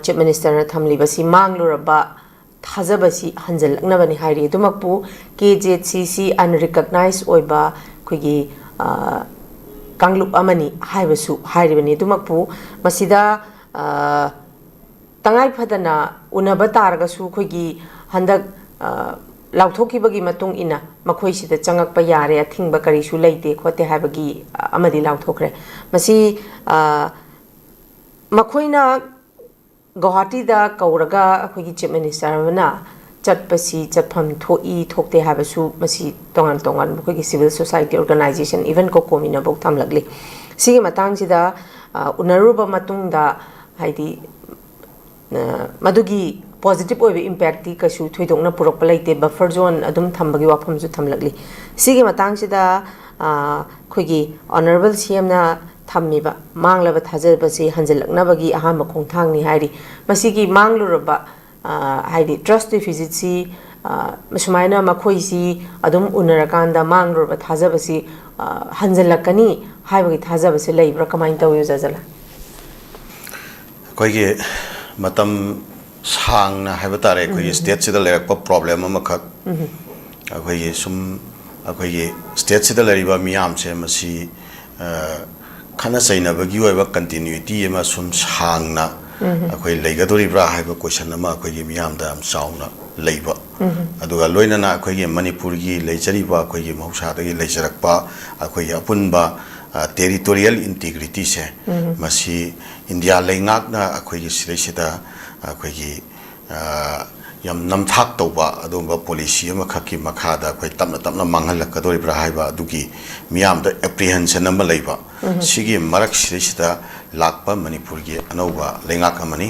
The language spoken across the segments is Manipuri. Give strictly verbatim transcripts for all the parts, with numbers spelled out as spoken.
ꯆꯤꯐ ꯃꯤꯅꯤꯁꯇꯔꯅ ꯊꯝꯂꯤꯕꯁꯤ ꯃꯥꯡꯂꯨꯔꯕ ꯊꯥꯖꯕꯁꯤ ꯍꯟꯖꯤꯜꯂꯛꯅꯕꯅꯤ ꯍꯥꯏꯔꯤ꯫ ꯑꯗꯨꯃꯛꯄꯨ ꯀꯦ ꯖꯦꯠ ꯁꯤ ꯁꯤ ꯑꯟꯔꯤꯀꯛꯅꯥꯏꯖ ꯑꯣꯏꯕ ꯑꯩꯈꯣꯏꯒꯤ ꯀꯥꯡꯂꯨꯞ ꯑꯃꯅꯤ ꯍꯥꯏꯕꯁꯨ ꯍꯥꯏꯔꯤꯕꯅꯤ꯫ ꯑꯗꯨꯃꯛꯄꯨ ꯃꯁꯤꯗ ꯇꯉꯥꯏ ꯐꯗꯅ ꯎꯅꯕ ꯇꯥꯔꯒꯁꯨ ꯑꯩꯈꯣꯏꯒꯤ ꯍꯟꯗꯛ ꯂꯥꯎꯊꯣꯛꯈꯤꯕꯒꯤ ꯃꯇꯨꯡ ꯏꯟꯅ ꯃꯈꯣꯏꯁꯤꯗ ꯆꯪꯉꯛꯄ ꯌꯥꯔꯦ, ꯑꯊꯤꯡꯕ ꯀꯔꯤꯁꯨ ꯂꯩꯇꯦ ꯈꯣꯠꯇꯦ ꯍꯥꯏꯕꯒꯤ ꯑꯃꯗꯤ ꯂꯥꯎꯊꯣꯛꯈ꯭ꯔꯦ꯫ ꯃꯁꯤ ꯃꯈꯣꯏꯅ ꯒꯧꯍꯥꯇꯤꯗ ꯀꯧꯔꯒ ꯑꯩꯈꯣꯏꯒꯤ ꯆꯤꯐ ꯃꯤꯅꯤꯁꯇꯔ ꯑꯃꯅ ꯆꯠꯄꯁꯤ ꯆꯠꯐꯝ ꯊꯣꯛꯏ ꯊꯣꯛꯇꯦ ꯍꯥꯏꯕꯁꯨ ꯃꯁꯤ ꯇꯣꯉꯥꯟ ꯇꯣꯉꯥꯟꯕ ꯑꯩꯈꯣꯏꯒꯤ ꯁꯤꯚꯤꯜ ꯁꯣꯁꯥꯏꯇꯤ ꯑꯣꯔꯒꯅꯥꯏꯖꯦꯁꯟ, ꯏꯚꯟ ꯀꯣꯀꯣꯃꯤꯅꯐꯧ ꯊꯝꯂꯛꯂꯤ꯫ ꯁꯤꯒꯤ ꯃꯇꯥꯡꯁꯤꯗ ꯎꯅꯔꯨꯕ ꯃꯇꯨꯡꯗ ꯍꯥꯏꯗꯤ ꯃꯗꯨꯒꯤ ꯄꯣꯖꯤꯇꯤꯚ ꯑꯣꯏꯕ ꯏꯝꯄꯦꯛꯇꯤ ꯀꯩꯁꯨ ꯊꯣꯏꯗꯣꯛꯅ ꯄꯨꯔꯛꯄ ꯂꯩꯇꯦ꯫ ꯕꯐꯔ ꯖꯣꯟ ꯑꯗꯨꯝ ꯊꯝꯕꯒꯤ ꯋꯥꯐꯝꯁꯨ ꯊꯝꯂꯛꯂꯤ꯫ ꯁꯤꯒꯤ ꯃꯇꯥꯡꯁꯤꯗ ꯑꯩꯈꯣꯏꯒꯤ ꯑꯣꯅꯔꯦꯕꯜ ꯁꯤ ꯑꯦꯝꯅ ꯊꯝꯃꯤꯕ ꯃꯥꯡꯂꯕ ꯊꯥꯖꯕꯁꯤ ꯍꯟꯖꯤꯜꯂꯛꯅꯕꯒꯤ ꯑꯍꯥꯟꯕ ꯈꯣꯡꯊꯥꯡꯅꯤ ꯍꯥꯏꯔꯤ꯫ ꯃꯁꯤꯒꯤ ꯃꯥꯡꯂꯨꯔꯕ ꯍꯥꯏꯗꯤ ꯇ꯭ꯔꯁ ꯗꯤꯐꯤꯁꯤꯠꯁꯤ ꯁꯨꯃꯥꯏꯅ ꯃꯈꯣꯏꯁꯤ ꯑꯗꯨꯝ ꯎꯅꯔꯀꯥꯟꯗ ꯃꯥꯡꯂꯨꯔꯕ ꯊꯥꯖꯕꯁꯤ ꯍꯟꯖꯤꯜꯂꯛꯀꯅꯤ ꯍꯥꯏꯕꯒꯤ ꯊꯥꯖꯕꯁꯤ ꯂꯩꯕ꯭ꯔꯥ? ꯀꯃꯥꯏꯅ ꯇꯧꯋꯤ, ꯑꯣꯖꯥ ꯖꯂꯥꯜ? ꯑꯩꯈꯣꯏꯒꯤ ꯃꯇꯝ ꯁꯥꯡꯅ ꯍꯥꯏꯕ ꯇꯥꯔꯦ, ꯑꯩꯈꯣꯏꯒꯤ ꯁ꯭ꯇꯦꯠꯁꯤꯗ ꯂꯩꯔꯛꯄ ꯄ꯭ꯔꯣꯕ꯭ꯂꯦꯝ ꯑꯃꯈꯛ, ꯑꯩꯈꯣꯏꯒꯤ ꯁꯨꯝ ꯑꯩꯈꯣꯏꯒꯤ ꯁ꯭ꯇꯦꯠꯁꯤꯗ ꯂꯩꯔꯤꯕ ꯃꯤꯌꯥꯝꯁꯦ ꯃꯁꯤ ꯈꯠꯅ ꯆꯩꯅꯕꯒꯤ ꯑꯣꯏꯕ ꯀꯟꯇꯤꯅ꯭ꯌꯨꯇꯤ ꯑꯃ ꯁꯨꯝ ꯁꯥꯡꯅ ꯑꯩꯈꯣꯏ ꯂꯩꯒꯗꯣꯔꯤꯕ꯭ꯔꯥ ꯍꯥꯏꯕ ꯀꯣꯏꯁꯟ ꯑꯃ ꯑꯩꯈꯣꯏꯒꯤ ꯃꯤꯌꯥꯝꯗ ꯌꯥꯝ ꯆꯥꯎꯅ ꯂꯩꯕ, ꯑꯗꯨꯒ ꯂꯣꯏꯅꯅ ꯑꯩꯈꯣꯏꯒꯤ ꯃꯅꯤꯄꯨꯔꯒꯤ ꯂꯩꯖꯔꯤꯕ ꯑꯩꯈꯣꯏꯒꯤ ꯃꯍꯧꯁꯥꯗꯒꯤ ꯂꯩꯖꯔꯛꯄ ꯑꯩꯈꯣꯏꯒꯤ ꯑꯄꯨꯟꯕ ꯇꯦꯔꯤꯇꯣꯔꯤꯌꯦꯜ ꯏꯟꯇꯤꯒ꯭ꯔꯤꯇꯤꯁꯦ ꯃꯁꯤ ꯏꯟꯗꯤꯌꯥ ꯂꯩꯉꯥꯛꯅ ꯑꯩꯈꯣꯏꯒꯤ ꯁꯤꯗꯩꯁꯤꯗ ꯑꯩꯈꯣꯏꯒꯤ ꯌꯥꯝ ꯅꯝꯊꯥꯛ ꯇꯧꯕ ꯑꯗꯨꯒꯨꯝꯕ ꯄꯣꯂꯤꯁꯤ ꯑꯃꯈꯛꯀꯤ ꯃꯈꯥꯗ ꯑꯩꯈꯣꯏ ꯇꯞꯅ ꯇꯞꯅ ꯃꯥꯡꯍꯜꯂꯛꯀꯗꯣꯔꯤꯕ꯭ꯔꯥ ꯍꯥꯏꯕ ꯑꯗꯨꯒꯤ ꯃꯤꯌꯥꯝꯗ ꯑꯦꯄ꯭ꯔꯤꯍꯦꯟꯁꯟ ꯑꯃ ꯂꯩꯕ꯫ ꯁꯤꯒꯤ ꯃꯔꯛꯁꯤꯗꯩꯁꯤꯗ ꯂꯥꯛꯄ ꯃꯅꯤꯄꯨꯔꯒꯤ ꯑꯅꯧꯕ ꯂꯩꯉꯥꯛ ꯑꯃꯅꯤ꯫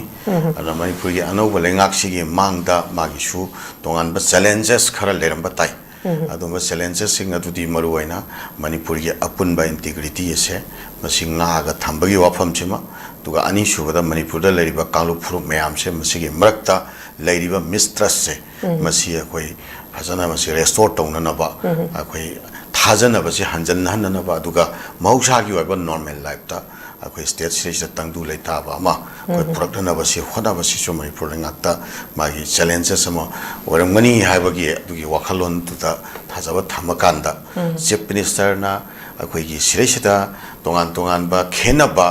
ꯑꯗꯨꯅ ꯃꯅꯤꯄꯨꯔꯒꯤ ꯑꯅꯧꯕ ꯂꯩꯉꯥꯛꯁꯤꯒꯤ ꯃꯥꯡꯗ ꯃꯥꯒꯤꯁꯨ ꯇꯣꯉꯥꯟꯕ ꯆꯦꯂꯦꯟꯖꯦꯁ ꯈꯔ ꯂꯩꯔꯝꯕ ꯇꯥꯏ꯫ ꯑꯗꯨꯒꯨꯝꯕ ꯆꯦꯂꯦꯟꯖꯦꯁꯁꯤꯡ ꯑꯗꯨꯗꯤ ꯃꯔꯨꯑꯣꯏꯅ ꯃꯅꯤꯄꯨꯔꯒꯤ ꯑꯄꯨꯟꯕ ꯏꯟꯇꯤꯒ꯭ꯔꯤꯇꯤ ꯑꯁꯦ ꯃꯁꯤ ꯉꯥꯛꯑꯒ ꯊꯝꯕꯒꯤ ꯋꯥꯐꯝꯁꯤꯃ, ꯑꯗꯨꯒ ꯑꯅꯤꯁꯨꯕꯗ ꯃꯅꯤꯄꯨꯔꯗ ꯂꯩꯔꯤꯕ ꯀꯥꯡꯂꯨꯞ ꯐꯨꯔꯨꯞ ꯃꯌꯥꯝꯁꯦ ꯃꯁꯤꯒꯤ ꯃꯔꯛꯇ ꯂꯩꯔꯤꯕ ꯃꯤꯁꯇ꯭ꯔꯁꯁꯦ ꯃꯁꯤ ꯑꯩꯈꯣꯏ ꯐꯖꯅ ꯃꯁꯤ ꯔꯦꯁꯇꯣꯔ ꯇꯧꯅꯅꯕ, ꯑꯩꯈꯣꯏ ꯊꯥꯖꯅꯕꯁꯦ ꯍꯟꯖꯟꯍꯟꯅꯅꯕ, ꯑꯗꯨꯒ ꯃꯍꯧꯁꯥꯒꯤ ꯑꯣꯏꯕ ꯅꯣꯔꯃꯦꯜ ꯂꯥꯏꯐꯇ ꯑꯩꯈꯣꯏ ꯁ꯭ꯇꯦꯠ ꯁꯤꯗꯩꯁꯤꯗ ꯇꯪꯗꯨ ꯂꯩꯇꯥꯕ ꯑꯃ ꯑꯩꯈꯣꯏ ꯄꯨꯔꯛꯅꯅꯕꯁꯤ ꯍꯣꯠꯅꯕꯁꯤꯁꯨ ꯃꯅꯤꯄꯨꯔ ꯂꯩꯉꯥꯛꯇ ꯃꯥꯒꯤ ꯆꯦꯂꯦꯟꯖꯦꯁ ꯑꯃ ꯑꯣꯏꯔꯝꯒꯅꯤ ꯍꯥꯏꯕꯒꯤ ꯑꯗꯨꯒꯤ ꯋꯥꯈꯜꯂꯣꯟꯗꯨꯗ ꯊꯥꯖꯕ ꯊꯝꯃꯀꯥꯟꯗ, ꯆꯤꯐ ꯃꯤꯅꯤꯁꯇꯔꯅ ꯑꯩꯈꯣꯏꯒꯤ ꯁꯤꯗꯩꯁꯤꯗ ꯇꯣꯉꯥꯟ ꯇꯣꯉꯥꯟꯕ ꯈꯦꯟꯅꯕ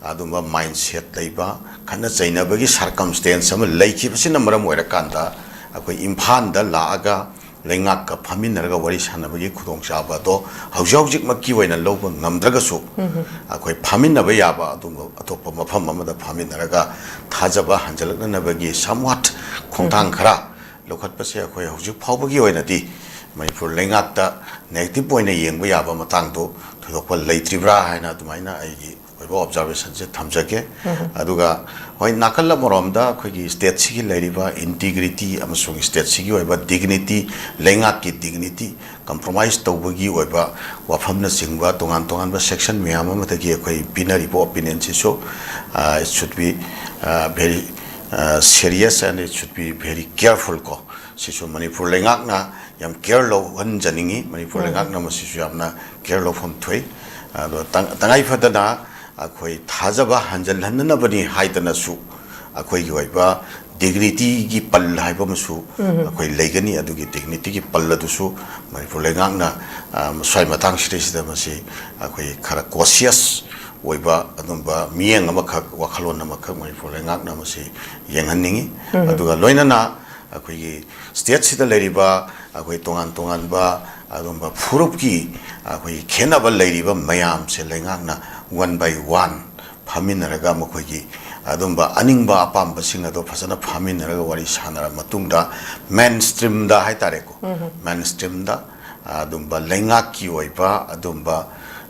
ꯑꯗꯨꯝꯕ ꯃꯥꯏꯟꯁꯦꯠ ꯂꯩꯕ, ꯈꯠꯅ ꯆꯩꯅꯕꯒꯤ ꯁꯔꯀꯝꯁꯇꯦꯟꯁ ꯑꯃ ꯂꯩꯈꯤꯕꯁꯤꯅ ꯃꯔꯝ ꯑꯣꯏꯔꯀꯥꯟꯗ ꯑꯩꯈꯣꯏ ꯏꯝꯐꯥꯜꯗ ꯂꯥꯛꯑꯒ ꯂꯩꯉꯥꯛꯀ ꯐꯝꯃꯤꯟꯅꯔꯒ ꯋꯥꯔꯤ ꯁꯥꯟꯅꯕꯒꯤ ꯈꯨꯗꯣꯡꯆꯥꯕ ꯑꯗꯣ ꯍꯧꯖꯤꯛ ꯍꯧꯖꯤꯛꯃꯛꯀꯤ ꯑꯣꯏꯅ ꯂꯧꯕ ꯉꯝꯗ꯭ꯔꯒꯁꯨ, ꯑꯩꯈꯣꯏ ꯐꯝꯃꯤꯟꯅꯕ ꯌꯥꯕ ꯑꯗꯨꯝꯕ ꯑꯇꯣꯞꯄ ꯃꯐꯝ ꯑꯃꯗ ꯐꯝꯃꯤꯟꯅꯔꯒ ꯊꯥꯖꯕ ꯍꯟꯖꯤꯜꯂꯛꯅꯅꯕꯒꯤ somewhat ꯈꯣꯡꯊꯥꯡ ꯈꯔ ꯂꯧꯈꯠꯄꯁꯦ ꯑꯩꯈꯣꯏ ꯍꯧꯖꯤꯛ ꯐꯥꯎꯕꯒꯤ ꯑꯣꯏꯅꯗꯤ ꯃꯅꯤꯄꯨꯔ ꯂꯩꯉꯥꯛꯇ ꯅꯦꯒꯦꯇꯤꯞ ꯑꯣꯏꯅ ꯌꯦꯡꯕ ꯌꯥꯕ ꯃꯇꯥꯡꯗꯣ ꯊꯣꯏꯗꯣꯛꯄ ꯂꯩꯇ꯭ꯔꯤꯕ꯭ꯔꯥ ꯍꯥꯏꯅ ꯑꯗꯨꯃꯥꯏꯅ ꯑꯩꯒꯤ ꯑꯣꯏꯕ ꯑꯣꯕꯖꯥꯔꯕꯦꯁꯟꯁꯦ ꯊꯝꯖꯒꯦ꯫ ꯑꯗꯨꯒ ꯍꯣꯏ, ꯅꯥꯀꯜ ꯑꯃꯔꯣꯝꯗ ꯑꯩꯈꯣꯏꯒꯤ ꯁ꯭ꯇꯦꯠꯁꯤꯒꯤ ꯂꯩꯔꯤꯕ ꯏꯟꯇꯤꯒ꯭ꯔꯤꯇꯤ ꯑꯃꯁꯨꯡ ꯁ꯭ꯇꯦꯠꯁꯤꯒꯤ ꯑꯣꯏꯕ ꯗꯤꯒꯅꯤꯇꯤ, ꯂꯩꯉꯥꯛꯀꯤ ꯗꯤꯒꯅꯤꯇꯤ ꯀꯝꯄ꯭ꯔꯣꯃꯥꯏꯁ ꯇꯧꯕꯒꯤ ꯑꯣꯏꯕ ꯋꯥꯐꯝꯅꯆꯤꯡꯕ ꯇꯣꯉꯥꯟ ꯇꯣꯉꯥꯟꯕ ꯁꯦꯛꯁꯟ ꯃꯌꯥꯝ ꯑꯃꯗꯒꯤ ꯑꯩꯈꯣꯏ ꯄꯤꯅꯔꯤꯕ ꯑꯣꯄꯤꯅꯤꯌꯟꯁꯤꯁꯨ, uh, it should be, uh, very, uh, serious and it should be very careful ꯀꯣ꯫ ꯁꯤꯁꯨ ꯃꯅꯤꯄꯨꯔ ꯂꯩꯉꯥꯛꯅ ꯌꯥꯝ ꯀꯤꯌꯔ ꯂꯧꯍꯟꯖꯅꯤꯡꯉꯤ꯫ ꯃꯅꯤꯄꯨꯔ ꯂꯩꯉꯥꯛꯅ ꯃꯁꯤꯁꯨ ꯌꯥꯝꯅ ꯀꯤꯌꯔ ꯂꯧꯐꯝ ꯊꯣꯛꯏ꯫ ꯑꯗꯣ ꯇꯉꯥꯏ ꯐꯗꯅ ꯑꯩꯈꯣꯏ ꯊꯥꯖꯕ ꯍꯟꯖꯤꯜꯍꯟꯅꯅꯕꯅꯤ ꯍꯥꯏꯗꯅꯁꯨ ꯑꯩꯈꯣꯏꯒꯤ ꯑꯣꯏꯕ ꯗꯤꯒꯅꯤꯇꯤꯒꯤ ꯄꯜ ꯍꯥꯏꯕ ꯑꯃꯁꯨ ꯑꯩꯈꯣꯏ ꯂꯩꯒꯅꯤ꯫ ꯑꯗꯨꯒꯤ ꯗꯤꯒꯅꯤꯇꯤꯒꯤ ꯄꯜ ꯑꯗꯨꯁꯨ ꯃꯅꯤꯄꯨꯔ ꯂꯩꯉꯥꯛꯅ, ꯑ, ꯁ꯭ꯋꯥꯏ ꯃꯇꯥꯡꯁꯤꯗꯩꯁꯤꯗ ꯃꯁꯤ ꯑꯩꯈꯣꯏ ꯈꯔ ꯀꯣꯁꯤꯌꯁ ꯑꯣꯏꯕ ꯑꯗꯨꯝꯕ ꯃꯤꯠꯌꯦꯡ ꯑꯃꯈꯛ, ꯋꯥꯈꯜꯂꯣꯟ ꯑꯃꯈꯛ ꯃꯅꯤꯄꯨꯔ ꯂꯩꯉꯥꯛꯅ ꯃꯁꯤ ꯌꯦꯡꯍꯟꯅꯤꯡꯉꯤ꯫ ꯑꯗꯨꯒ ꯂꯣꯏꯅꯅ ꯑꯩꯈꯣꯏꯒꯤ ꯁ꯭ꯇꯦꯠꯁꯤꯗ ꯂꯩꯔꯤꯕ ꯑꯩꯈꯣꯏ ꯇꯣꯉꯥꯟ ꯇꯣꯉꯥꯟꯕ ꯑꯗꯨꯝꯕ ꯐꯨꯔꯨꯞꯀꯤ ꯑꯩꯈꯣꯏꯒꯤ ꯈꯦꯠꯅꯕ ꯂꯩꯔꯤꯕ ꯃꯌꯥꯝꯁꯦ ꯂꯩꯉꯥꯛꯅ one by one ꯐꯝꯃꯤꯟꯅꯔꯒ ꯃꯈꯣꯏꯒꯤ ꯑꯗꯨꯝꯕ ꯑꯅꯤꯡꯕ ꯑꯄꯥꯝꯕꯁꯤꯡ ꯑꯗꯣ ꯐꯖꯅ ꯐꯝꯃꯤꯟꯅꯔꯒ ꯋꯥꯔꯤ ꯁꯥꯟꯅꯔꯕ ꯃꯇꯨꯡꯗ ꯃꯦꯟ ꯁ꯭ꯇ꯭ꯔꯤꯝꯗ ꯍꯥꯏꯇꯥꯔꯦꯀꯣ, ꯃꯦꯟ ꯁ꯭ꯇ꯭ꯔꯤꯝꯗ ꯑꯗꯨꯝꯕ ꯂꯩꯉꯥꯛꯀꯤ ꯑꯣꯏꯕ ꯑꯗꯨꯝꯕ,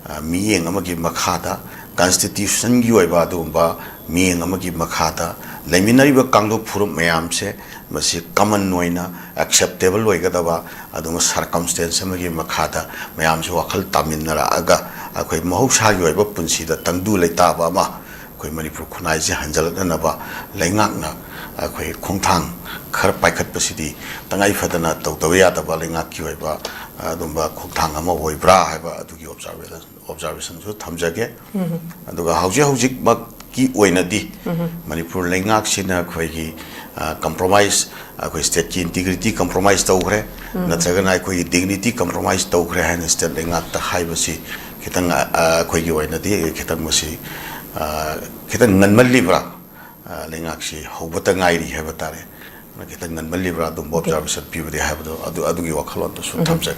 ꯑ, ꯃꯤꯠꯌꯦꯡ ꯑꯃꯒꯤ ꯃꯈꯥꯗ, ꯀꯟꯁꯇꯤꯇ꯭ꯌꯨꯁꯟꯒꯤ ꯑꯣꯏꯕ ꯑꯗꯨꯒꯨꯝꯕ ꯃꯤꯠꯌꯦꯡ ꯑꯃꯒꯤ ꯃꯈꯥꯗ ꯂꯩꯃꯤꯟꯅꯔꯤꯕ ꯀꯥꯡꯂꯨꯞ ꯐꯨꯔꯨꯞ ꯃꯌꯥꯝꯁꯦ ꯃꯁꯤ ꯀꯃꯟ ꯑꯣꯏꯅ ꯑꯦꯛꯁꯦꯞꯇꯦꯕꯜ ꯑꯣꯏꯒꯗꯕ ꯑꯗꯨꯒꯨꯝꯕ ꯁꯔꯀꯝꯁꯇꯦꯟꯁ ꯑꯃꯒꯤ ꯃꯈꯥꯗ ꯃꯌꯥꯝꯁꯦ ꯋꯥꯈꯜ ꯇꯥꯃꯤꯟꯅꯔꯛꯑꯒ ꯑꯩꯈꯣꯏ ꯃꯍꯧꯁꯥꯒꯤ ꯑꯣꯏꯕ ꯄꯨꯟꯁꯤꯗ ꯇꯪꯗꯨ ꯂꯩꯇꯥꯕ ꯑꯃ ꯑꯩꯈꯣꯏ ꯃꯅꯤꯄꯨꯔ ꯈꯨꯟꯅꯥꯏꯁꯦ ꯍꯟꯖꯤꯜꯂꯛꯅꯅꯕ ꯂꯩꯉꯥꯛꯅ ꯑꯩꯈꯣꯏ ꯈꯣꯡꯊꯥꯡ ꯈꯔ ꯄꯥꯏꯈꯠꯄꯁꯤꯗꯤ ꯇꯉꯥꯏ ꯐꯗꯅ ꯇꯧꯗꯕ ꯌꯥꯗꯕ ꯂꯩꯉꯥꯛꯀꯤ ꯑꯣꯏꯕ ꯑꯗꯨꯝꯕ ꯈꯣꯡꯊꯥꯡ ꯑꯃ ꯑꯣꯏꯕ꯭ꯔꯥ ꯍꯥꯏꯕ ꯑꯗꯨꯒꯤ ꯑꯣꯕꯖꯥꯔꯕꯦꯁꯟ ꯑꯣꯕꯖꯥꯔꯕꯦꯁꯟꯁꯨ ꯊꯝꯖꯒꯦ꯫ ꯑꯗꯨꯒ ꯍꯧꯖꯤꯛ ꯍꯧꯖꯤꯛꯃꯛꯀꯤ ꯑꯣꯏꯅꯗꯤ ꯃꯅꯤꯄꯨꯔ ꯂꯩꯉꯥꯛꯁꯤꯅ ꯑꯩꯈꯣꯏꯒꯤ ꯀꯝꯄ꯭ꯔꯣꯃꯥꯏꯁ, ꯑꯩꯈꯣꯏ ꯁ꯭ꯇꯦꯠꯀꯤ ꯏꯟꯇꯤꯒ꯭ꯔꯤꯇꯤ ꯀꯝꯄ꯭ꯔꯣꯃꯥꯏꯁ ꯇꯧꯈ꯭ꯔꯦ, ꯅꯠꯇ꯭ꯔꯒꯅ ꯑꯩꯈꯣꯏꯒꯤ ꯗꯤꯒꯅꯤꯇꯤ ꯀꯝꯄ꯭ꯔꯣꯃꯥꯏꯁ ꯇꯧꯈ꯭ꯔꯦ ꯍꯥꯏꯅ ꯁ꯭ꯇꯦꯠ ꯂꯩꯉꯥꯛꯇ ꯍꯥꯏꯕꯁꯤ ꯈꯤꯇꯪ ꯑꯩꯈꯣꯏꯒꯤ ꯑꯣꯏꯅꯗꯤ ꯈꯤꯇꯪ ꯃꯁꯤ ꯈꯤꯇꯪ ꯉꯟꯃꯜꯂꯤꯕ꯭ꯔꯥ? ꯂꯩꯉꯥꯛꯁꯤ ꯍꯧꯕꯇ ꯉꯥꯏꯔꯤ ꯍꯥꯏꯕ ꯇꯥꯔꯦ꯫ ꯈꯤꯇꯪ ꯉꯟꯃꯜꯂꯤꯕ꯭ꯔꯥ ꯑꯗꯨꯝꯕ ꯑꯣꯕꯖꯥꯔꯕꯦꯁꯟ ꯄꯤꯕꯗꯤ ꯍꯥꯏꯕꯗꯣ ꯑꯗꯨ ꯑꯗꯨꯒꯤ ꯋꯥꯈꯜꯂꯣꯟꯗꯨꯁꯨ ꯊꯝꯖꯒꯦ꯫